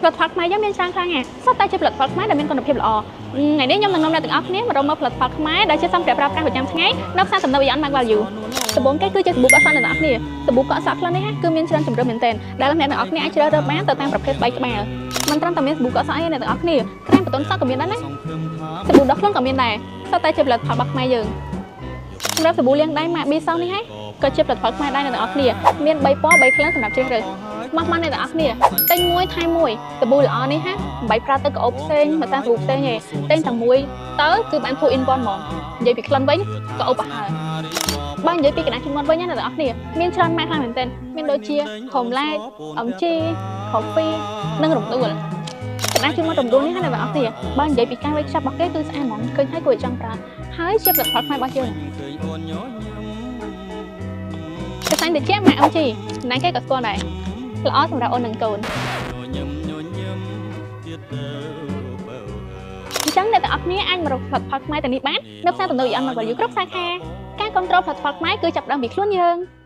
ផលិតផលខ្មែរយើងមានច្រើនខ្លាំងណាស់សុទ្ធតែជាផលិតផលខ្មែរដែលមានគុណភាពល្អថ្ងៃនេះខ្ញុំនឹងនាំអ្នកទាំងអស់គ្នាមករកមើលផលិតផលខ្មែរដែលជាសម្ភារៈប្រើប្រាស់ប្រចាំថ្ងៃនៅផ្សារទំនើប AEON Max Value។ ដំបូងគេគឺជាសាប៊ូកក់សក់អ្នកទាំងអស់គ្នា។សាប៊ូកក់សក់ខ្លះនេះគឺមានច្រើនជម្រើសមែនទែនដែលអ្នកទាំងអស់គ្នាអាចជ្រើសរើសបានទៅតាមប្រភេទស្បែកក្បាលមិនត្រឹមតែមានសាប៊ូកក់សក់ទេអ្នកទាំងអស់គ្នាក្រែមបន្ទន់សក់ក៏មានដែរណាសាប៊ូដុសខ្លួនក៏មានដែរសុទ្ធតែជាផលិតផលរបស់ខ្មែរយើងសម្រាប់សាប៊ូលាងដៃម៉ាកប៊ីសងនេះហើយក៏ជាផលិតផលខ្មែរដែរអ្នកទាំងអស់គ្នាមាន3ពណ៌3ក្លិនសម្រាប់ជ្រើសរើសមកមកអ្នកទាំងអស់គ្នាទិញមួយថែមមួយសាប៊ូល្អនេះហាមិនបាច់ប្រើទឹកក្រអូបផ្សេងម្សៅសាប៊ូផ្សេងទេទិញតែមួយទៅគឺបាន 2 in 1ហ្មងនិយាយពីក្លិនវិញក៏អូបប្រហើបើនិយាយពីក្រដាសជូតមាត់វិញណាអ្នកទាំងអស់គ្នាមានច្រើនម៉ាកខ្លាំងមែនទែនមានដូចជា Home Light MG Coffee និងរំដួលក្រដាសជូតមាត់រំដួលនេះណាអ្នកទាំងអស់គ្នាបើនិយាយពីការវេចខ្ចប់របស់គេគឺស្អាតហ្មងឃើញហើយគួរឲ្យចង់ប្រើហើយជាផលិតផលខ្មែររបស់យើងកសែងត្រជាក់ម៉ាក MG ណាគេក៏ស្គាល់ដែរល្អសម្រាប់អូននិងកូនអញ្ចឹងអ្នកទាំងអស់គ្នាអាចមករកផលិតផលខ្មែរទាំងនេះបាននៅផ្សារទំនើប AEON Max Value គ្រប់សាខា។ការគ្រប់គ្រងផលិតផលខ្មែរគឺចាប់ផ្ដើមពីខ្លួនយើង។